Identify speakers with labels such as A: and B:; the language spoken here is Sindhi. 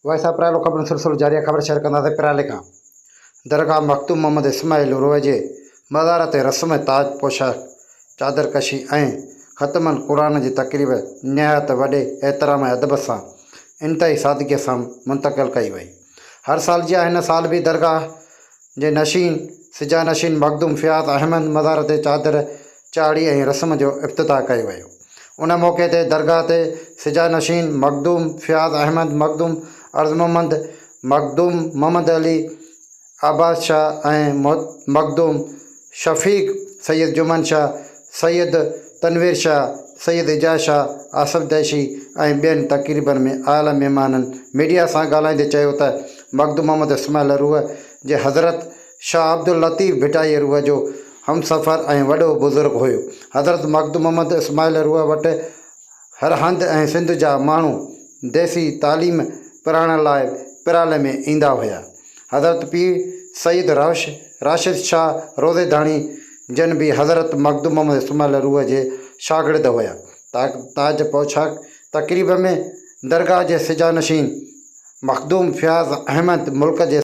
A: وائس آف پرالو خبرن سلسلو جاري آهي خبر شيئر ڪنداسين پرالي کان درگاهه مخدوم محمد اسماعيل روح جي مزار تي رسم تاج پوشاڪ چادر ڪشي ۽ ختم القرآن جي تقريب نهايت وڏي احترام ۽ ادب سان انتهائي سادگي سان منتقل ڪئي وئي هر سال جيان هن سال به درگاهه جي نشين سجانشين مخدوم فياض احمد مزار تي چادر چاڙهي ۽ رسم جو افتتاح ڪيو ويو. ان موقعي تي درگاهه تي سجانشين مخدوم فياض احمد، مخدوم عرض محمد، مخدوم محمد علي عباس شاهه ۽ مخدوم شفيق، سيد جمن شاهه، سيد تنوير شاهه، سيد اعجاز شاهه، آصف دهشي ۽ ٻين تقريبن ۾ آيل مهمانن ميڊيا سان ڳالهائيندي چيو ته مخدوم محمد اسماعيل روح جي حضرت شاهه عبداللطيف ڀٽائيء روح جو همسفر ۽ وڏو بزرگ هيو. حضرت مخدوم محمد اسماعيل روح وٽ هر هنڌ ۽ سنڌ جا ماڻهو ديسي تعليم پرائڻ لاء پرالي ۾ ايندا هيا. حضرت پير سيد راشد شاهه روضيڌاڻي جن به حضرت مخدوم محمد اسماعيل روح جي شاگرد هيا. تاج پوشاڪ تقريب ۾ درگاهه جي سجانشين مخدوم فياض احمد ملڪ جي.